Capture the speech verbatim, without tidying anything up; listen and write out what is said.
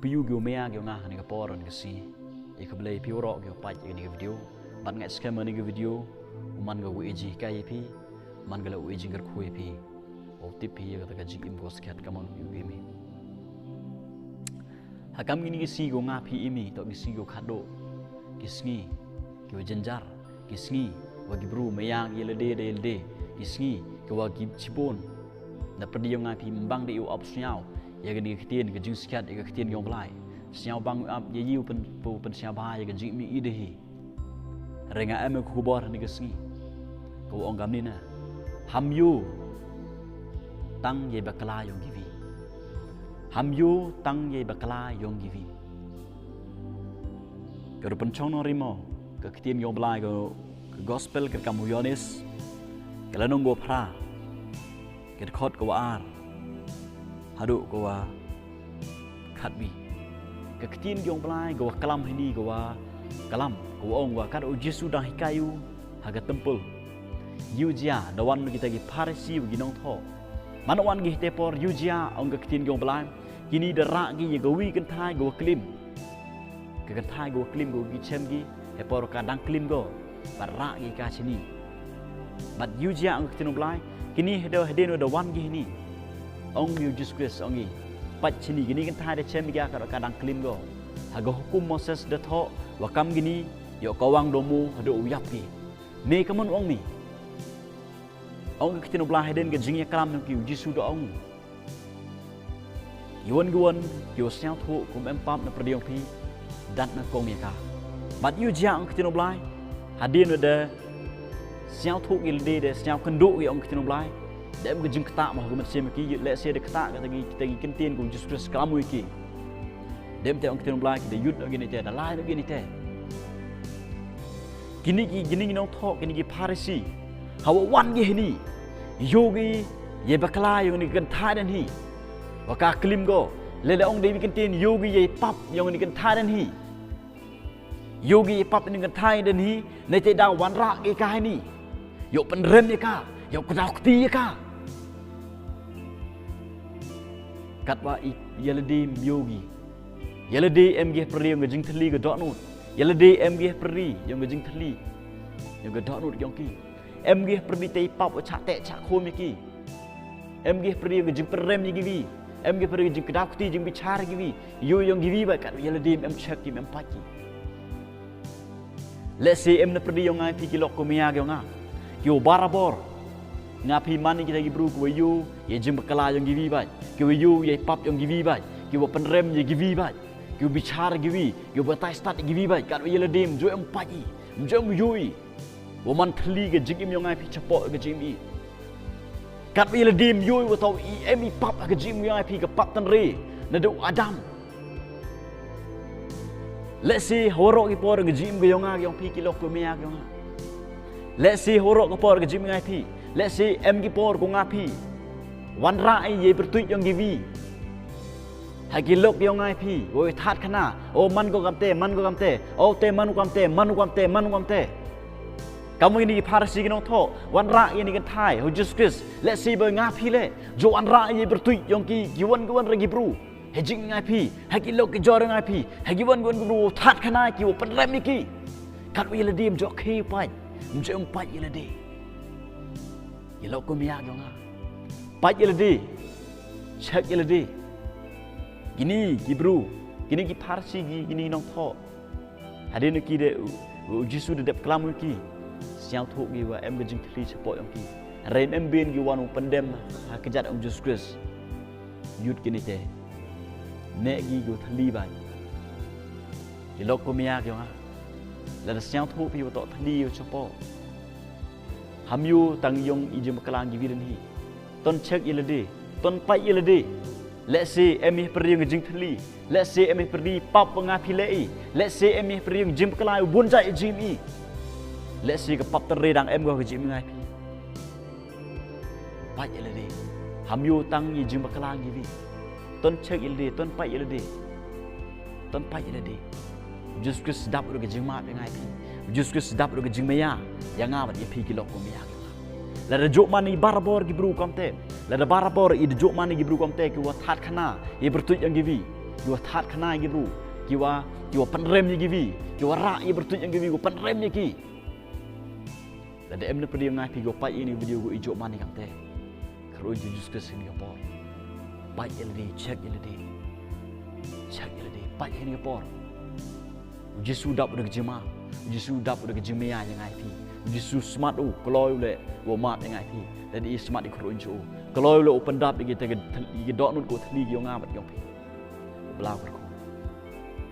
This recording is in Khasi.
Phi ïoh ki u maya ki u nga ha kane ka por, ha kane ka sngi. Ïa ka Blei phi waroh ki u peit ïa kane ka video. Bad nga ngeit skhem ha kane ka video u man ka u ïa jinghikai ïa phi, u man ka la u ïa jingkyrkhu ïa phi. U tip phi ïa kata ka jingim ka skhem ka mon u ïa phi. Ha kam kine ki sngi ki u nga phi ïa phi, to ki sngi ki u khatduh, ki sngi ki u jynjar, ki sngi wa ki bru maya ïa lade da ïa lade, ki sngi ki wa ki chibun. Na pyrdi ïa nga phi, ym bang da ïa u ap sñiaw ïa kane ka ktien ka jingskhem, ïa ka ktien yong Blai. Sñiaw bang u ap ïa ïa u pyn, u pynsñiawbha ïa ka jingim i da hi. Hynrei nga em ka khubor ha kane ka sngi ka wa ong kumne na: Ham ïoh tang ïa i bakla yong ki wi. Ham ïoh tang ïa i bakla yong ki wi. Ka ruh pynchong nongrim mo, ka ktien yong Blai ka, ka gospel ka kam u Ïoannis, ka lynnong ka wa phra, ka dkhot ka wa ar haduh ka wa khatwi. Ka ktien yong Blai ka wa klam hini, ka wa klam, ka wa ong wa kat u Jisu dang hikai u ha ka templ, ïoh jia da wan kita ki Pharisi wa ki nongthoh. Man wan ki hite por ïoh jia, ong ka ktien yong Blai, kini da rah ki ïa ka wi kynthai ka wa klim. Ka kynthai ka wa klim ka wa ki chem ki, hei por ka dang klim ko, bad rah ki ka chini. Bad ïoh jia, ong ka ktien u Blai, kini hade, hadien wa da wan ki hini, ong ïa u Jisu Khrist, ong ki, peit chini, kini kynthai da chem ki ka, ka dang klim ko. Ha ka hukum Moses da thoh wa kam kini, ïoh ka wang domo haduh u ïap ki. Me ka mon ong me? Ong ka ktien u Blai, hadien ka jingïaklam yong ki u Jisu da ong: Ki wan, ki wan ki wa sñiawthuh kum em pap na pyrdi yong phi, dat na kong ïa ka. Bad ïoh jia, ong ka ktien u Blai, hadien wa da sñiawthuh ïa lade, da sñiaw kynduh ïa, ong ka ktien u Blai, da em ka jingktah mo ha ka mynsiem ki, lehse da ktah kata ki, kita ki kyntien ka u Jisu Khrist klam u ïa ki. Da em te, ong ka ktien u Blai, ki da ïud noh ki ni te, da lai noh ki ni te. Kini ki, kini ki nongthoh, kini ki Pharisi, ha wa wan ki hini, ïoh ki ïa i bakla yong kani ka kynthai dang hi wa ka klim ko. Lada ong da i kyntien, ïoh ki ïa i pap yong kani ka kynthai dang hi. Ïoh ki ïa i pap yong kani ka kynthai dang hi, ne te da wanrah ki ka hini, ïoh pynrem ïa ka, ïoh kdaw kti ïa ka. Katwa i, ïa lade ym ïoh ki. Ïa lade em ki ha pyrdi yong ka jingthylli ka dohnud. Ïa lade em ki ha pyrdi yong ka jingthylli, yong ka dohnud yong ki. Em ki ha pyrdi te i pap wa chah teh chah khum ïa ki. Em ki ha pyrdi yong ka jingpynrem ïa ki wi. Em ki ha pyrdi yong ka jingkdaw kti, jingbichar ïa ki wi. Ïoh yong ki wi bad, katwa ïa lade ym em check ki, ym em pait ki. Lehse em na pyrdi yong nga ïa phi ki lok ki maya ki yong nga, ki wa barabor, nga phi man ïa kita ki bru ki wa ïoh ïa i jingbakla yong ki wi bad, ki wa ïoh ïa i pap yong ki wi bad, ki wa pynrem ïa ki wi bad, ki wa bichar ïa ki wi, ki wa batai stad ïa ki wi bad, katwa ïa lade ym ju em pait i, ym ju em ïoh i. Wa man thylli ka jingim yong nga ïa phi chapoh ka jingim i. Katwa ïa lade ym ïoh i wa toh i em i pap ha ka jingim yong nga ïa phi, ka pap tynrai naduh u Adam. Lehse ha waroh ki por ka jingim ka yong nga, ka yong phi ki lok ki maya ki yong nga. Lehse ha waroh ka por ka jingim nga ïa phi, lehse em ki por ko nga phi wanrah i ïa i pyrtuid yong ki wi. Ha ki lok yong nga ïa phi, o i thad khana, o man ko kamte, man ko kamte, o te man ko kamte, man ko kamte, man ko kamte. Kam wa kini ki Pharisi ki nongthoh, wanrah ïa kani ka kynthai ha u Jisu Khrist. Lehse ba nga phi leh, ju wanrah ïa i pyrtuid yong ki, ki wan, ki wan re ki bru. Ha jingim nga ïa phi, ha ki lok ki jor yong nga ïa phi, ha ki wan, ki wan ki bru, thad khana ki wa pynrem ïa ki. Katwa ïa lade ym ju khie pait, ym ju em pait ïa lade. Ki lok ki maya ki yong nga, pait ïa lade, check ïa lade. Kini ki bru, kini ki Pharisi ki, kini ki nongthoh, hadien ki da, u, u Jisu da dep klam u ïa ki, sñiawthuh ki wa em ka jingthylli chapoh yong ki. Hynrei em, em bein ki wan u pyndem ha kjat u Jisu Khrist. Ïoh ki ni te, neh ki, ki wa thylli bad. Ki lok ki maya ki yong nga, lada sñiawthuh phi wa toh thylli wa chapoh, ham ïoh tang yong i jingbakla yong ki wi dang hi. Ton check ïa lade, ton pait ïa lade. Lehse em i ha pyrdi yong ka jingthylli, lehse em i ha pyrdi pap wa nga phi leh i, lehse em i ha pyrdi yong ka jingbakla u bun jait i jingim i. Lehse ka pap tynrai dang em ko ha ka jingim nga ïa phi. Pait ïa lade. Ham ïoh tang i jingbakla yong ki wi. Ton check ïa lade, ton pait ïa lade. Ton pait ïa lade. U Jisu Khrist dap ruh ka jingmap ïa nga ïa phi. U Jisu Khrist dap ruh ka jingmaya ïa nga bad ïa phi ki lok ki maya ki yong nga. Lada ju man i barabor ki bru kamte, lada barabor i da ju man i ki bru kamte ki wa thad khana ïa i pyrtuid yong ki wi, Ki wa thad khana ïa ki bru. Ki wa, ki wa pynrem ïa ki wi. Ki wa rah ïa ki bru tuid ïa ki wi, ki wa pynrem ïa ki. Lada em na pyrdi nga phi ki wa pait ïa kane ka video ko i jok man i kangte. Kyrun Jesus Christ kane ka por. Pait ïa lade, check ïa lade. Check ïa lade, pait ïa kane ka por. U Jisu dap u da ka jingma. U Jisu dap u da ka jingmyntoi ïa nga ïa phi. U Jisu smat u, kloi u leh, u map ïa nga ïa phi. Lada i smat i kyrun jok u. Kloi u leh u pyndap ïa kita ki thel-, ïa ki dohnud ko thli ki yong nga bad yong phi. Bla kyrkhu.